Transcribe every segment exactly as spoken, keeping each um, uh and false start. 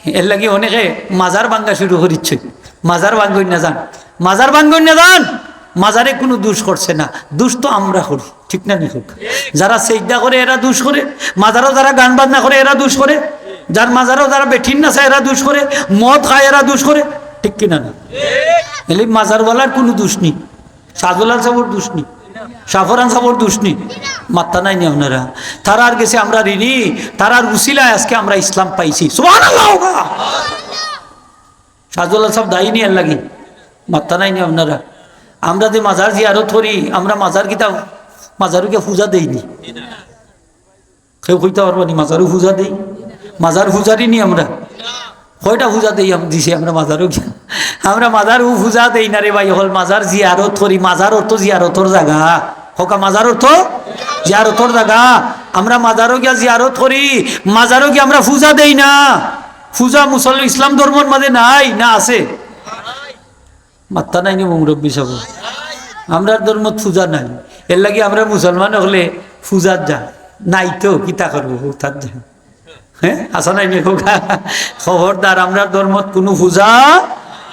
এর লাগি অনেকে মাজার ভাঙ্গা শুরু করিচ্ছে। মাজার ভাঙ্গইন না যান, মাজার ভাঙ্গইন না যান। মাজারে কুনু দুষ করছে না, দুষ তো আমরা করি, ঠিক না নি কউক্কা? যারা সেজদা করে এরা দুষ করে, মাজারো যারা গান বাজনা করে এরা দুষ করে, যার মাজারো যারা বেটিন নাচায় এরা দুষ করে, মদ খায় এরা দুষ করে, ঠিক কিনা না? এলে মাজারওয়ালার কুনু দুষ নি, শাহজালাল সাবর দুষ নি, শাহপরান সাবর দুষ নি। মাত্তা নাই নি আপনারা? তারার গেছে আমরা ঋণী, তারার উসিলায় আজকে আমরা ইসলাম পাইছি। সুবহানাল্লাহ কউক্কা। শাহজালাল সাব দায়ী নি এর লাগি? মাত্তা নাই নি আপনারা? আমরা যে মাজার জিয়ারত করি, আমরা মাজার কিতা, মাজারো গিয়া পূজা দেই নি? কেউ কইতা পারবা নি মাজারো পূজা দেই? মাজার পূজারি নি আমরা? কয়টা পূজা দেই আম-, দিছি আমরা মাজারো গিয়া? আমরা মাজারো পূজা দেই না রে ভাই, অকল মাজার জিয়ারত করি। মাজার অর্থ জিয়ারতর জাগা। কউক্কা, মাজার অর্থ জিয়ারতর জাগা। আমরা মাজারো গিয়া জিয়ারত করি, মাজারো গিয়া আমরা পূজা দেই না। পূজা মুসল-, ইসলাম ধর্মর মাঝে নাই, না আছে? মাত্তা নাই নি মুরব্বি সাব? আমরার ধর্মত পূজা নাই, এর লাগি আমরা মুসলমান অকলে পূজাত যাই। নাই তো কিতা করবো, পূজাত যাই। হ্যাঁ, হাছা নাই নি কউক্কা? খবরদার, আমরার ধর্মত কুনু পূজা,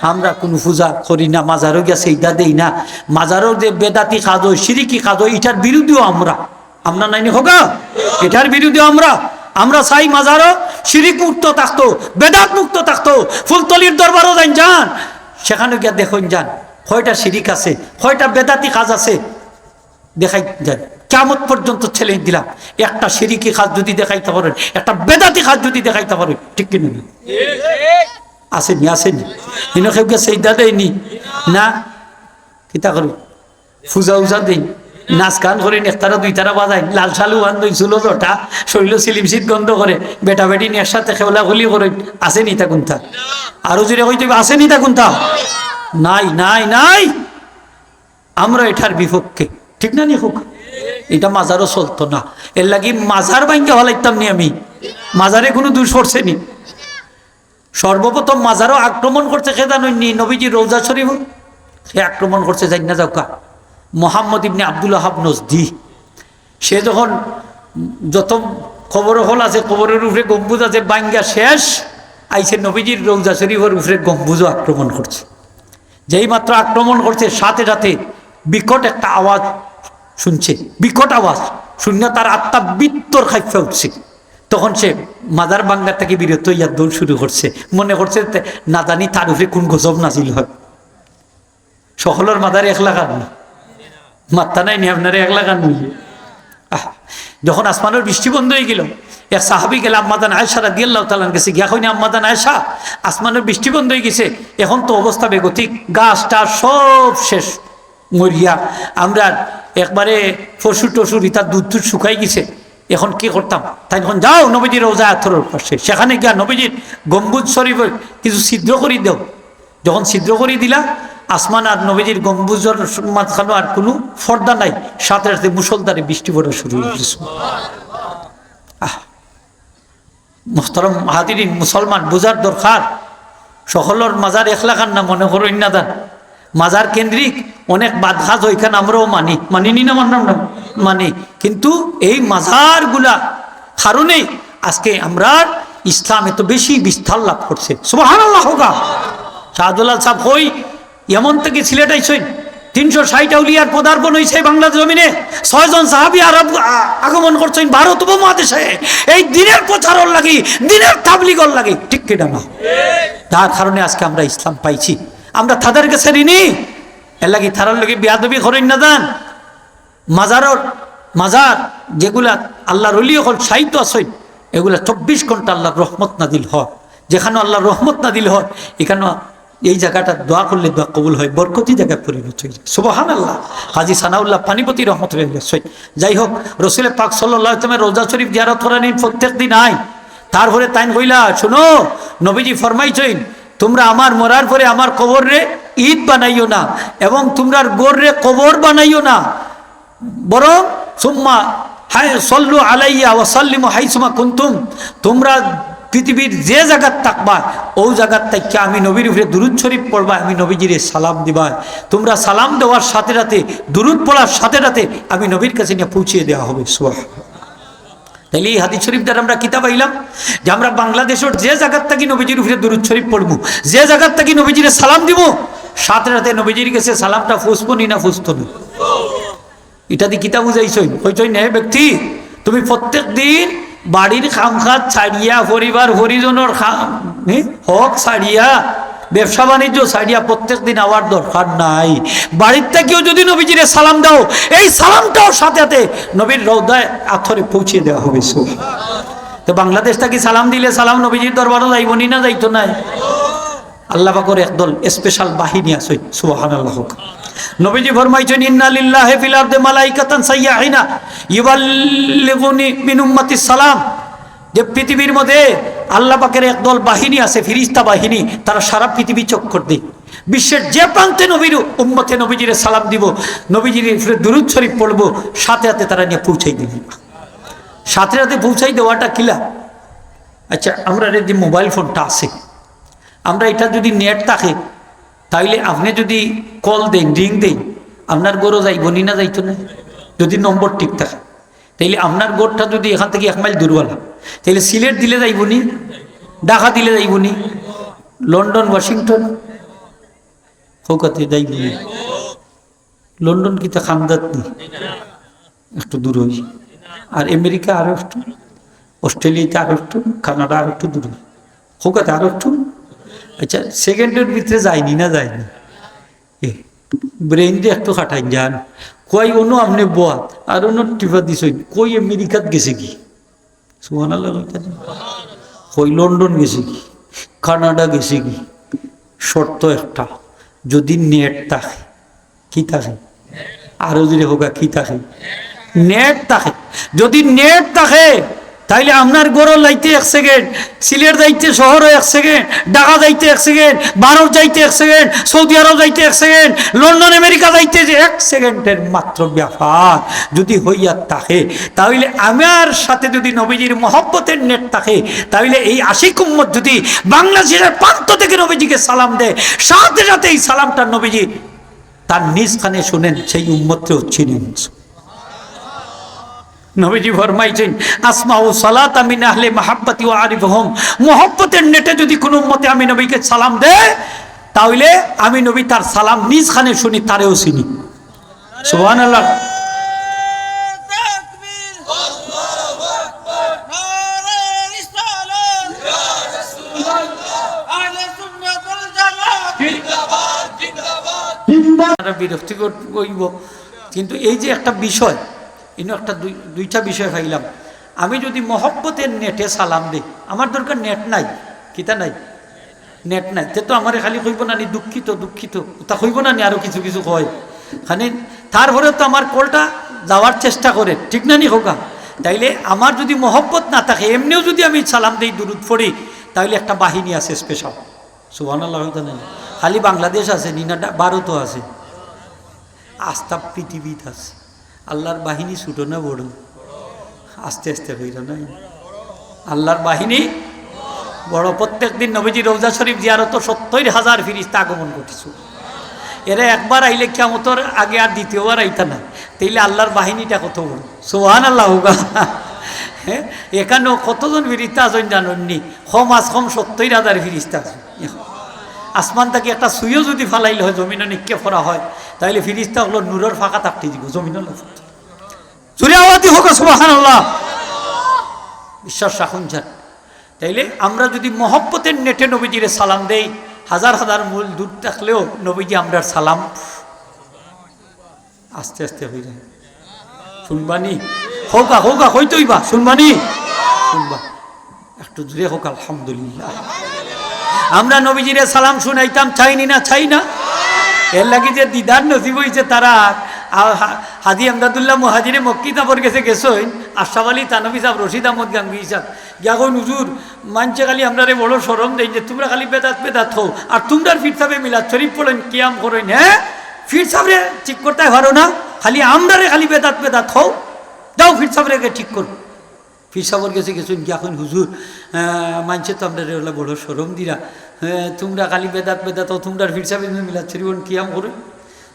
আমরা কুনু পূজা করি না। মাজারো গিয়া সেজদা দেই না। মাজারো যে বেদাতি কাজ অয়, শিরিকি কাজ অয়, ইটার বিরুদ্ধেও আমরা। আমরা নাই নি কউক্কা? ইটার বিরুদ্ধে আমরা। আমরা চাই মাজারো শিরিক মুক্ত থাকতো, বেদাত মুক্ত থাকতো। ফুলতলির দরবারো যাইন যান, সেখানো গিয়া দেখইন যান, কয়টা শিরিক আছে, কয়টা বেদাতি কাজ আছে, দেখাই যান। কিয়ামত পর্যন্ত challenge দিলাম, একটা শিরিকি কাজ যদি দেখাইতা পারইন, একটা বেদাতি কাজ যদি দেখাইতা পারইন, ঠিক কিনা না? আছে নি, আছে নি? ইনো কেউ গিয়া সেজদা দেয় নি? না। কিতা করি? পূজা উজা দেইন, নাচ গান করিন, একতারা দুইতারা বাজাইন, লাল শালু বান্ধইন, চুলো জটা, শরীলো সিলিমশিত গন্ধ করে, বেটা বেটিন একসাথে খেওলা খুলি করিন, আছে নি তা কুন্তা? আরো জোরে কইতে অইবো, আছে নি তা কুন্তা? নাই, নাই, নাই। আমরা ইটার বিপক্ষে, ঠিক না নি কউক্কা? ইটা মাজারো চলতো না, এর লাগি মাজার ভাঙ্গা ফালাইতাম নি আমি। মাজারে কুনু দুষ করছে নি? সর্বপ্রথম মাজারো আক্রমণ করছে কে জানইন নি? নবীজির রওজা শরীফ। কে আক্রমণ করছে জানি না, যাউক্কা, মোহাম্মদ ইবনে আব্দুল ওয়াহাব নজদি। সে যখন যত কবর অকল আছে, কবরর উপরে গম্বুজ আছে, ভাঙ্গা শেষ, আইছে নবীজির রওজা শরীফর উপরে গম্বুজও আক্রমণ করছে। যেই মাত্র আক্রমণ করছে, সাথে সাথে বিকট একটা আওয়াজ শুনছে, বিকট আওয়াজ শুনিয়া তার আত্মা ভিতর কাঁপিয়া উঠছে। তখন সে মাজার ভাঙ্গা থাকি বিরত অইয়া দৌড় শুরু করছে, মনে করছে তে-, না জানি তার উপরে কুন গজব নাজিল হয়। সকলর মাজার একলাখান নি? মাত্তা নাই নি আপনারা, একলাখান নি? আহ, যখন আসমানর বৃষ্টি বন্ধ অইগেলো, এক সাহাবী গেলা আম্মাজান আয়েশা রাদিয়াল্লাহু তাআলা আনহার গেছে, গিয়া কইন, "আম্মাজান আয়েশা, আসমানর বৃষ্টি বন্ধ অইগেছে, এখন তো অবস্থা বেগতিক, গাছ টাছ সব শেষ মরিয়া, আমরার একবারে পশু টশুর ইতা দুধ টুধ শুকাই গেছে, এখন কি করতাম?" তাইন কইন, "যাও নবীজির রওজা আতহরর পাশে, সেখানে গিয়া নবীজির গম্বুজ শরীফর কিছু ছিদ্র করি দেও।" যখন ছিদ্র করি দিলা, আসমান আর নবীজির গম্বুজর মাঝখানো আর কুনু পর্দা নাই, সাথে সাথে মুষলধারে বৃষ্টি পড়া শুরু অইগেছে। আহ, মোহতরম হাজিরিন, মুসলমান বুঝার দরকার, সকলর মাজার একলাখান না মনে করইন না যান। মাজার কেন্দ্রিক অনেক বাদ কাজ অয়, ইখান আমরাও মানি, মানি নি না, মানলাম না, মানি। কিন্তু এই মাজারগুলা কারণেই আজকে আমরার ইসলাম এত বেশি বিস্তার লাভ করছে। সুবহানাল্লাহ কউক্কা। শাহজালাল সাব কই, ইয়েমেন থাকি সিলেট আইছইন, তিনশো ষাইট আউলিয়ার পদার্পণ অইছে বাংলার জমিনে, ছয়জন সাহাবী আরব আ-, আগমন করছইন ভারত উপমহাদেশে এই দ্বীনের প্রচারর লাগি, দ্বীনের তাবলিগর লাগি, ঠিক কিনা না? যার কারণে আজকে আমরা ইসলাম পাইছি, আমরা তাদের গেছে ঋণী। এর লাগি তারার লগে বেয়াদবি করইন না যান। মাজারর, মাজার যেগুলা আল্লাহর ওলি অকল শায়িত আছইন, এগুলা চব্বিশ ঘন্টা আল্লাহর রহমত নাজিল হয়। যেখানো আল্লাহর রহমত নাজিল হয়, এখানো এই জাগাটা দোয়া করলে দোয়া কবুল হয়, বরকতি জাগায় পরিণত অয়। সুবহানাল্লাহ। হাজী সানাউল্লাহ পানিপতি রহমতুল্লাহ আলাইহি। যাই হোক, রসুলে পাক সাল্লাল্লাহু আলাইহি ওয়াসাল্লামের রওজা শরীফ জিয়ারত করানির প্রত্যেক দিন আয়। তারপরে তাইন কইলা, "শুনো, নবীজি ফরমাইছইন, তুমরা আমার মরার পরে আমার কবররে ঈদ বানাইও না, এবং তুমরার ঘররে কবর বানাইও না, বরং সুম্মা হায় সল্লু আলাইয়া ওয়া সাল্লিমু হাইসুমা কুনতুম, তুমরা পৃথিবীর যে জাগাত থাকবা, অউ জাগাত থাকিয়া আমি নবীর উপরে দুরূদ শরীফ পড়বা, আমি নবীজিরে সালাম দিবা। তুমরা সালাম দেওয়ার সাথে সাথে, দুরূদ পড়ার সাথে সাথে আমি নবীর কাছে নিয়া পৌঁছিয়া দেওয়া হবে।" সুবহানাল্লাহ। তাইলে এই হাদিস শরীফ দ্বারা আমরা কিতা পাইলাম? যে আমরা বাংলাদেশর যে জাগাত থাকি নবীজির উপরে দুরুদ শরীফ পড়মু, যে জাগাত থাকি নবীজিরে সালাম দিমু, সাথে সাথে নবীজির গেছে সালামটা পৌঁছবো নি না পৌঁছতো না? ইটা দি কিতা বুঝাইছইন? কইছইন, "হে ব্যক্তি, তুমি প্রত্যেক দিন বাড়ির কাম কাজ ছাড়িয়া, পরিবার পরিজনর কাম, হে, হক ছাড়িয়া, ব্যবসা বাণিজ্য ছাড়িয়া প্রত্যেক দিন আওয়ার দরকার নাই। বাড়ির থাকিও যদি নবীজিরে সালাম দাও, এই সালামটাও সাথে সাথে নবীর রওজায় আতহরে পৌঁছে দেওয়া হবে।" সুবহান। তো বাংলাদেশ থাকি সালাম দিলে সালাম নবীজির দরবারো যাইবো নি না যাইতো নায়? আল্লাহ পাকর একদল special বাহিনী আছে, সুবহানাল্লাহ কউক্কা। নবীজি ফরমাইছইন, "ইন্না লিল্লাহি ফিল আরদি মালাইকাতান সাইয়াহিনা ইউবাল্লিগুনি মিন উম্মতি সালাম।" যে পৃথিবীর মধ্যে আল্লাহ পাকের একদল বাহিনী আছে, ফিরিস্তা বাহিনী, তারা সারা পৃথিবী চক্কর দেয়। বিশ্বের যে প্রান্তে নবীর উম্মতে নবীজিরে সালাম দিবো, নবীজির উপরে দুরুদ শরীফ পড়বো, সাথে সাথে তারা নিয়া পৌঁছাই দিবো, সাথে সাথে পৌঁছাই দেওয়াটা কিলা? আচ্ছা, আমরার যে মোবাইল ফোনটা আছে, আমরা ইটা যদি net থাকে, তাইলে আপনে যদি call দেইন, ring দেইন, আপনার ঘরো যাইবো নি না যাইতো না? যদি নম্বর ঠিক থাকে, তাইলে আপনার ঘরটা যদি এখান থাকি এক মাইল দূরওয়ালা, তাইলে সিলেট দিলে যাইবো নি? ঢাকা দিলে যাইবো নি? লন্ডন, ওয়াশিংটন, কউক্কা তে যাইবো নি? লন্ডন কিতা কান্দাত নি? একটু দূর অই। আর আমেরিকা আরো একটু, অস্ট্রেলিয়াতে আরো একটু, কানাডা আরো একটু দূর অই। কউক্কা তে আরো একটু। আচ্ছা, সেকেন্ডর ভিতরে যায়নি না যায়নি? এ, brain দি একটু খাটাইন যান। কই অনো আপনে বওয়াত, আর অনো টিপা দিছইন, কই আমেরিকাত গেছেগি? সুবহানাল্লাহ কইতা না? কই লন্ডন গেছেগি, কানাডা গেছেগি। শর্ত একটা, যদি net থাকে। কি থাকে? আরো জোরে কউক্কা, কি থাকে? Net থাকে। যদি net থাকে, তাইলে আপনার ঘরো যাইতে এক সেকেন্ড, সিলেট যাইতে শহরো এক সেকেন্ড, ঢাকা যাইতে এক সেকেন্ড, ভারত যাইতে এক সেকেন্ড, সৌদি আরব যাইতে এক সেকেন্ড, লন্ডন আমেরিকা যাইতে যে এক সেকেন্ডের মাত্র ব্যাপার। যদি হইয়া থাকে, তাইলে আমার সাথে যদি নবীজির মহব্বতের net থাকে, তাইলে এই আশিক উম্মত যদি বাংলাদেশের প্রান্ত থেকে নবীজিকে সালাম দেয়, সাথে সাথে এই সালামটা নবীজি তার নিজ কানে শুনেন, সেই উম্মতরেও চিনেন। নবীজি ফরমাইছইন, "আসমাউ সালাতা মিন আহলে মাহাব্বাতি ওয়া আরিফুহুম।" মহব্বতের net-এ যদি কোনো উম্মতে আমি নবীকে সালাম দেয়, তাহলে আমি নবী তার সালাম নিজ কানে শুনি, তারেও চিনি। সুবহানাল্লাহ। তারা বিরক্তি কর-, অইবো। কিন্তু এই যে একটা বিষয়, ইনো একটা দুই-, দুইটা বিষয় পাইলাম। আমি যদি মহব্বতের net-এ সালাম দেই, আমার দরকার net নাই, কিতা নাই? Net নাই, তে তো আমারে খালি কইবো না নি, "দুঃখিত, দুঃখিত।" ওটা কইবো না নি, আরো কিছু কিছু কয়। খালি তারপরে তো আমার call-টা যাওয়ার চেষ্টা করে, ঠিক না নি কউক্কা? তাইলে আমার যদি মহব্বত না থাকে, এমনেও যদি আমি সালাম দেই, দুরুদ পড়ি, তাইলে একটা বাহিনী আছে special। সুবহানাল্লাহ কইতা না নি? খালি বাংলাদেশ আছে নি না, ডা-, ভারতও আছে, আস্তা পৃথিবীত আছে। আল্লাহর বাহিনী ছোট না বড়? আস্তে আস্তে কইরা না। আল্লাহর বাহিনী বড়। প্রত্যেক দিন নবীজি রওজা শরীফ জিয়ারতো সত্তইর হাজার ফিরিস্তা আগমন করতেছে। এরা একবার আইলে কিয়ামতর আগে আর দ্বিতীয়বার আইতা না। তাইলে আল্লাহর বাহিনীটা কত বড়? সুবহানাল্লাহ কউক্কা। হ্যাঁ, এখানো কতজন ফিরিস্তা আছইন জানইন নি? কম আজ কম সত্তইর হাজার ফিরিস্তা আছে। আসমান থাকি একটা সুইও যদি ফালাইল হয়, জমিনো নিক্ষেপ করা হয়, তাইলে ফিরিস্তা অকলর নূরর ফাঁকা থাকতে দিব, জমিনো না। জোরে আওয়াজ দি কউক্কা সুবহানাল্লাহ। বিশ্বাস রাখুন যান। তাইলে আমরা যদি মহব্বতের net-এ নবীজিরে সালাম দেই, হাজার হাজার মাইল দূর থাকলেও নবীজি আমরার সালাম আস্তে আস্তে কইরা। শুনবা নি? কউক্কা, কউক্কা, কইতে অইবা, শুনবা নি? শুনবা। একটু জোরে কউক্কা, আলহামদুলিল্লাহ। আমরা নবীজিরে সালাম শুনাইতাম চাই নি না, চাই না? এর লাগি যে দিদার নসিব অইছে তারার, আ, হা-, হাজী আমদাদুল্লাহ মুহাজিরে মক্কি সাবর গেছে গেছইন, আশরাফ আলী থানভী সাব, রশিদ আহমদ গাঙ্গুহী সাব, গিয়া কইন, "হুজুর, মানষে খালি আমরারে বড় শরম দেইন যে তুমরা খালি বেদাত বেদাত কও, আর তুমরার পীর সাবে মিলাদ শরীফ পড়ইন, কিয়াম করইন, হ্যাঁ? পীর সাবরে ঠিক করতায় পারো না, খালি আমরারে খালি বেদাত বেদাত কও, যাও পীর সাবরে গিয়া ঠিক করো।" পীর সাবর গেছে গেছইন, গিয়া কইন, "হুজুর, আহ, মানষে তো আমরারে অলা বড় শরম দিরা, আহ, তুমরা খালি বেদাত বেদাত কও, তুমরার পীর সাবে মিলাদ শরীফ পড়ইন, কিয়াম করইন।"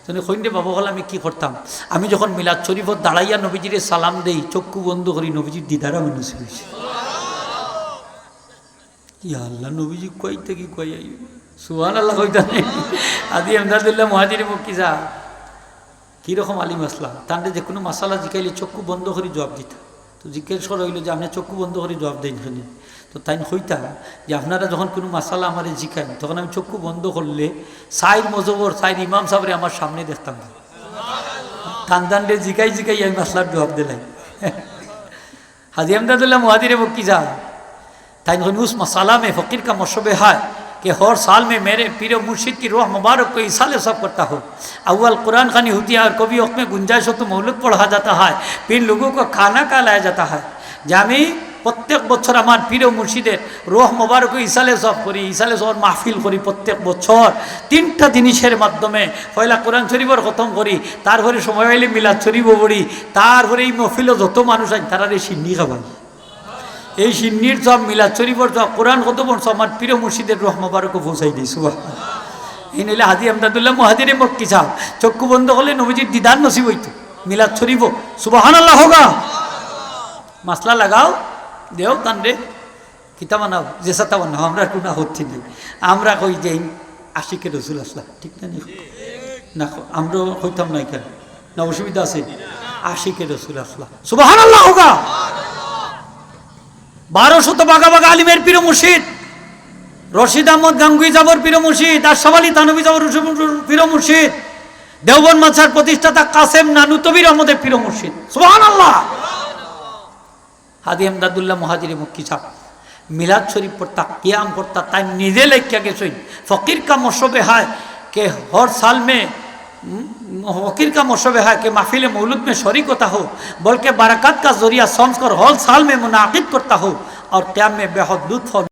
তনে কইন রে বাবা অকল, আমি কি করতাম? আমি যখন মিলাদ শরীফত দাঁড়াইয়া নবীজিরে সালাম দেই, চক্ষু বন্ধ করি, নবীজির দিদার আমার নসিব অইছে। ইয়া আল্লাহ, নবীজি কই থাকি কই আইবা? সুবহানাল্লাহ কইতা নাই। হাজী এমদাদুল্লাহ মুহাজিরে মক্কি সাব কিরকম আলিম আছলা, তানরে যেকুনু মাসালা জিকাইলে চক্ষু বন্ধ করি জুয়াব দিতা। তো জিজ্ঞেস করা অইলো যে, "আপনে চক্ষু বন্ধ করি জুয়াব দেইন কেনে?" তো তাইন কইতা যে, "আপনারা যখন কুনু মাসালা আমারে জিকাইন, তখন আমি চক্ষু বন্ধ করলে চাইর মজহবর চাইর ইমাম সাবরে আমার সামনে দেখতাম না। তান তানরে জিকাই জিকাই আমি মাসলার জুয়াব দিলাই।" হাজী এমদাদুল্লাহ মুহাজিরে মক্কি সাব, তাইন কইন, "اس مسئلہ میں فقیر کا مشربہ ہے کہ ہر سال میں میرے پیر و مرشد کی روح مبارک کو ایصال ثواب کرتا ہوں۔ اول قرآن خوانی ہوتی ہے اور کبھی وقت میں گنجائش ہو تو مولود پڑھا جاتا ہے، پھر لوگوں کو کھانا کھلایا جاتا ہے۔" যে আমি প্রত্যেক বছর আমার পীর ও মুর্শিদের রোহ মোবারক ইসালে সব করি, ইসালে সব মাহফিল করি প্রত্যেক বছর তিনটা জিনিসের মাধ্যমে। পয়লা কোরআন শরীফর খতম করি, তারপরে সময় অইলে মিলাদ শরীফও পড়ি, তারপরে এই মহফিলো যত মানুষ আইন তারারে শিন্নি খাওয়াই। এই শিন্নির সব, মিলাদ শরীফর সব, কোরআন খতমর সব আমার পীর ও মুর্শিদের রোহ মোবারকো পৌঁছাই দেই। সুবহান। এই নইলে হাজী এমদাদুল্লাহ মুহাজিরে মক্কি সাব চক্ষু বন্ধ করলে নবীজির দিদার নসিব অইতো। মিলাদ শরীফও। সুবহানাল্লাহ হোগা। মাসলা লাগাও, দেও তানরে। কিতা বানাও, যেসাতা বানাও, আমরার কুনু আপত্তি নাই। আমরা কই যে আশিকে রসুল আছলা, ঠিক না নি? না, আমরা কইতাম না কেনে? না, অসুবিধা আছে? আশিকে রসুল আছলা। সুবহানাল্লাহ হোগা। বারো শত বাগা বাগা আলিমের পীর ও মুর্শিদ, রশিদ আহমদ গাঙ্গুহি সাবর পীর ও মুর্শিদ, আশরাফ আলী থানভী সাবর পীর ও মুর্শিদ, দেওবন্দ মাদ্রাসার প্রতিষ্ঠাতা কাসেম নানুতবির আহমদের পীর ও মুর্শিদ। সুবহানাল্লাহ। হাজী এমদাদুল্লাহ মুহাজিরে মক্কি সাব মিলাদ শরীফ পড়তা, কিয়াম করতা, তাইন নিজে লেখিয়া গেছইন, "فقیر کا مشربہ ہے کہ ہر سال میں، فقیر کا مشربہ ہے کہ محفل مولود میں شریک ہوتا ہوں، بلکہ برکت کا ذریعہ سمجھ کر ہر سال میں منعقد کرتا ہوں اور قیام میں بے حد لطف اور